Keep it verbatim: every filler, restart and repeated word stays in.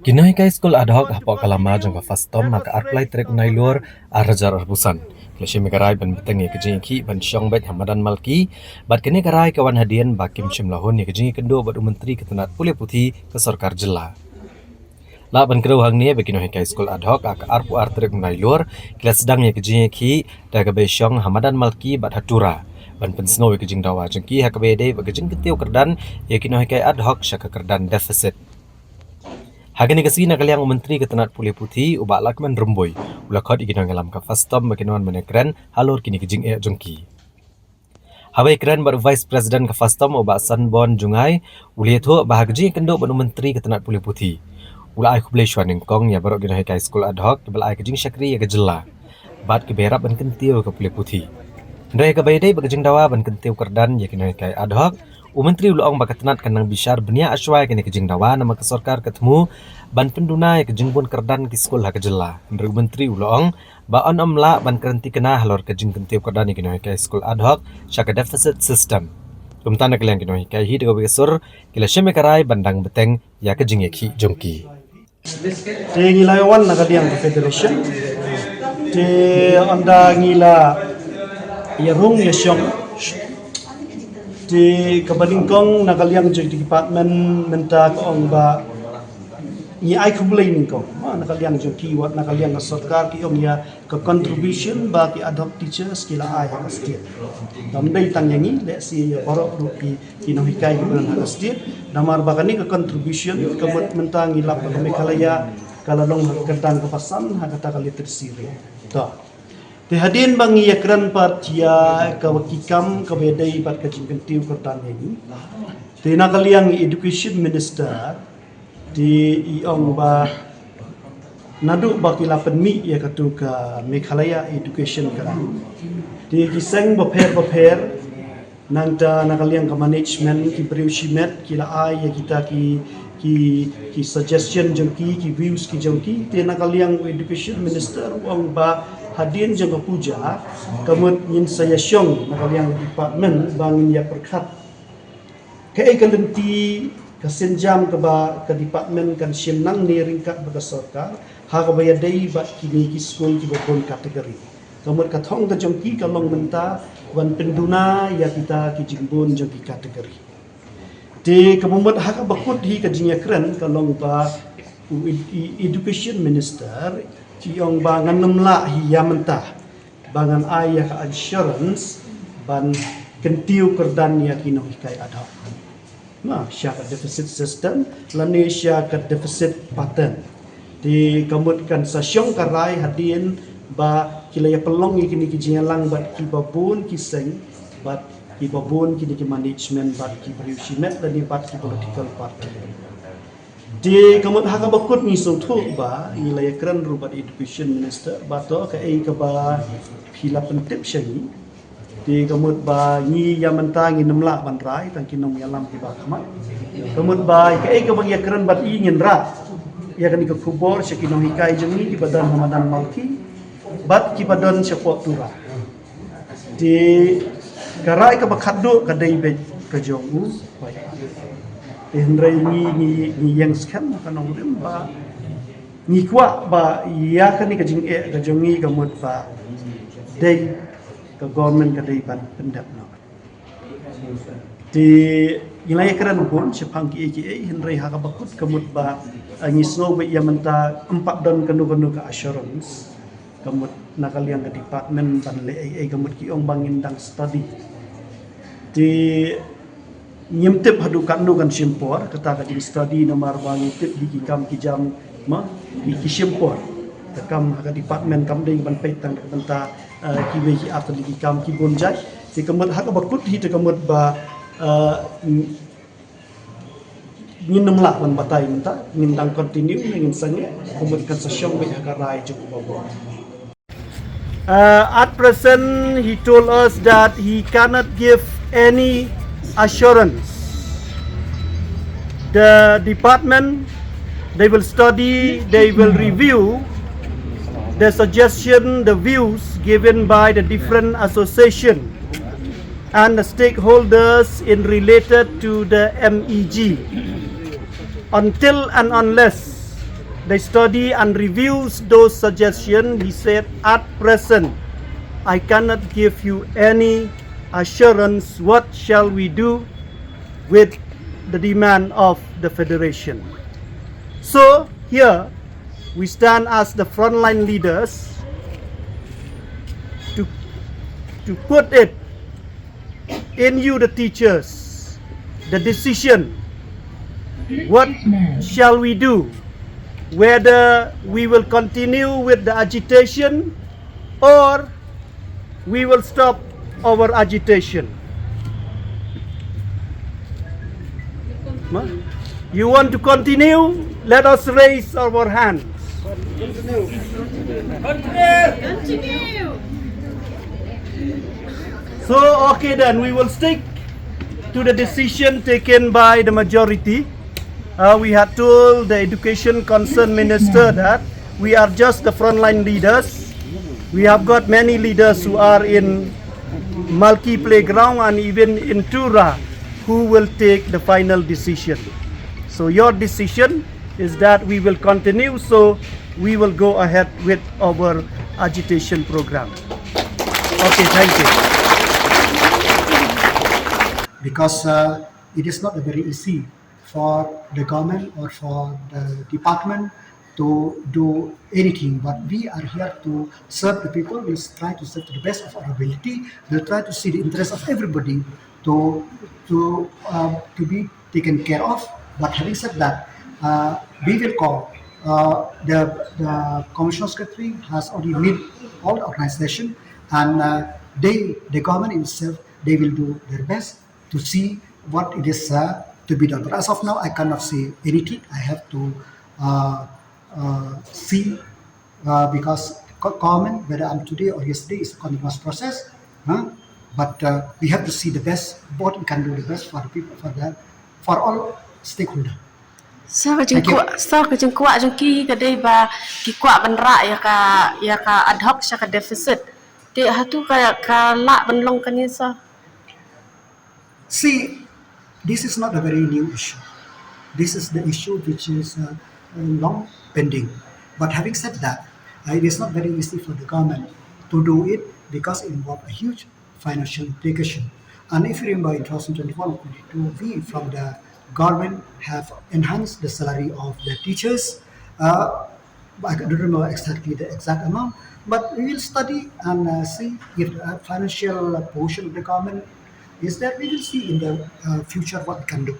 Ki nonghikai skul ad hoc hapoh ka lama jong ka FASTOM ha ka arphew lai tarik u Nailur ar hajar arphew san ki la shim ïa ka rai ban bteng ïa ka jingïakhih ban shong beit ha Madan Malki, bad kane ka rai ka wan hadien ba kim shym la hun ïa ka jingïakynduh bad u Myntri ka tnat pule puthi ka sorkar jylla. Lah ban kdew hangne ba ki nonghikai skul ad hoc ha ka arphew ar tarik u Nailur ki la sdang ïa ka jingïakhih da kaba ïashong ha Madan Malki bad ha Tura, ban pynsngew ïa ka jingdawa jong ki ha kaba ïadei bad ka jingkyntiew kyrdan ïa ki nonghikai ad hoc sha ka kyrdan deficit. Ha kane ka sngi na ka liang u Myntri ka tnat pule puthi u Bah Lahkmen Rymbui u la khot ïa ki nongïalam ka FASTOM ba kin wan ban ïakren halor kine ki jingeh jong ki. Haba ïakren bad u Vice President ka FASTOM u Bah Sanborn Jngai u la ïathuh ba ha ka jingïakynduh bad u Myntri ka tnat pule puthi u la ai khublei shuwa nyngkong ïa baroh ki nonghikai skul ad hoc kiba la ai ka jingshakri ïa ka jylla bad kiba ïarap ban kyntiew ïa ka pule puthi. Hynrei ha kaba ïadei bad ka jingdawa ban kyntiew kyrdan ïa ki nonghikai ad hoc, u Myntri u la ong ba ka tnat kan nang bishar bniah shuwa ïa kane ka jingdawa namar ka sorkar ka thmu ban pynduna ïa ka jingbun kyrdan ki skul ha ka jylla. Hynrei u Myntri u la ong ba yn ym lah ban kren thikna halor ka jingkyntiew kyrdan ïa ki nonghikai skul ad hoc sha ka deficit system. Kumta na ka liang ki nonghikai hi da kawei ka sur ki la shim ïa ka rai ban dang bteng ïa ka jingïakhih jong ki. Te ngi la wan na ka liang ka federation. Te ynda ngi la ïarung ïashong. Te kaba nyngkong na ka liang jong ki department mynta ka ong ba ngi ai khublei nyngkong. Ma na ka liang jong ki wat na ka liang ka sorkar ki ong ïa ka contribution ba ki ad hoc teachers ki la ai ha ka state. Kam dei tang ïa ngi, lehse ïa baroh ruh ki, ki nonghikai kiba don ha ka state. Namar ba kane ka contribution ka mut mynta ngi lap ba ka Meghalaya ka la long ha ka kyrdan kaba san ha kata ka literacy rate. To. Te hadien ba ngi ïakren pat ïa kaba ki kam kaba ïadei bad ka jingkyntiew kyrdan ïa ngi. Te na ka liang education minister te i ong ba naduh ba ki la pynmih ïa katu ka Meghalaya Education Grant. Te ki seng bapher bapher nangta na ka liang ka management ki briew shimet ki la ai ïa kita ki, ki, ki suggestion jong ki, ki views ki jong ki. Te na ka liang u education minister u ong ba hadien jong ka puja ka mut ngin sa ïashong na ka liang department ba ngin ïa pyrkhat kaei ka lynti ka sienjam kaba ka department kan shim nangne ryngkat bad ka sorkar ha kaba ïadei bad kine ki skul kiba bun category. Ka mut ka thong ka jong ki ka long mynta ban pynduna ïa kita ki jingbun jong ki category. Te kaba mut ha kaba kut hi ka jingïakren ka long ba u ed-, i-, education minister i ong ba ngan ym lah hi ïa mynta ba ngan ai ïa ka assurance ban kyntiew kyrdan ïa ki nonghikai ad hoc. Na, sha ka deficit system lane sha ka deficit pattern. Te ka mut kan sa shong ka rai hadien ba ki la ïa pynlong ïa kine ki jingïalang bad kiba bun ki seng, bad kiba bun kine ki management bad ki briew shimet lane bad ki political party. Te ka mut ha kaba kut ngi sngewthuh ba ngi la ïakren ruh bad education minister ba to kaei kaba phi la pyntip sha ngi. Te ka mut ba ngi ïa mynta ngin ym lah ban rai tang ki nongïalam kiba khmat. Ka mut ba kaei kaba ngi ïakren bad i ngin rah ïa kane ka khubor sha ki nonghikai jong ngi kiba don ha madan Malki bad kiba don shapoh Tura. Te ka rai kaba khatduh ka dei beit ka jong u. Te hynrei ngi, ngi, ngi ïeng skhem ka nongrim ba ngi kwah ba ïa kane ka jingeh ka jong ngi ka mut ba dei ka government ka dei ban pyndep noh. Te ngi la ïakren bun shaphang kiei kiei hynrei ha kaba kut ka mut ba, eh, ngi sngew ba ïa mynta ym pat don kano kano ka assurance. Ka mut na ka liang ka department ban leh ei ei ka mut ki ong ba ngin dang study. Te ngim tip haduh katno kan shim por kata ka jing study namar ba ngi tip hi ki kam ki jam ma ki, ki shim por. Ka kam ha ka department kam dei ban peit tang ka bynta, eh, kiwei ki ar tylli ki kam ki bun jait. Te ka mut ha kaba kut hi te ka mut ba, eh, ngin ym lah ban batai mynta, ngin dang continue, ngin sangeh, ka mut kan sa shong beit ha ka rai jong u Bah Bun. Uh, at present, he told us that he cannot give any assurance. The department, they will study, they will review the suggestion, the views given by the different association and the stakeholders in related to the M E G. Until and unless They study and reviews those suggestions. He said, at present, I cannot give you any assurance what shall we do with the demand of the federation. So here we stand as the frontline leaders to, to put it in you, the teachers, the decision. What shall we do? Whether we will continue with the agitation or we will stop our agitation. Huh? You want to continue? Let us raise our hands. Continue. So, okay then, we will stick to the decision taken by the majority. Uh, we had told the education concerned minister that we are just the frontline leaders. We have got many leaders who are in Malki Playground and even in Tura who will take the final decision. So your decision is that we will continue, so we will go ahead with our agitation program. Okay, thank you. Because uh, it is not very easy for the government or for the department to do anything, but we are here to serve the people. We'll try to serve to the best of our ability. We'll try to see the interest of everybody to to um, to be taken care of. But having said that, uh, we will call uh, the the commissioner secretary has already met all the organization, and uh, they, the government itself, they will do their best to see what it is uh, to be done. But as of now, I cannot say anything. I have to uh, uh, see uh, because co- comment, whether I'm today or yesterday, is a continuous process. Huh? But uh, we have to see the best, what we can do the best for the people, for the for all stakeholder. Sa ka Thank you. Jingkwah, sa ka jingkwah jong ki ka dei ba ki kwah ban rah ïa ka, ïa ka ad hoc sha ka deficit. Te hato ka, ka lah ban long kane sa? See, this is not a very new issue. This is the issue which is uh, long pending. But having said that, uh, it is not very easy for the government to do it because it involves a huge financial implication. And if you remember in two thousand twenty-one or twenty-two, we from the government have enhanced the salary of the teachers. Uh, I don't remember exactly the exact amount, but we will study and uh, see if the financial portion of the government is there. We will see in the uh, future what we can do.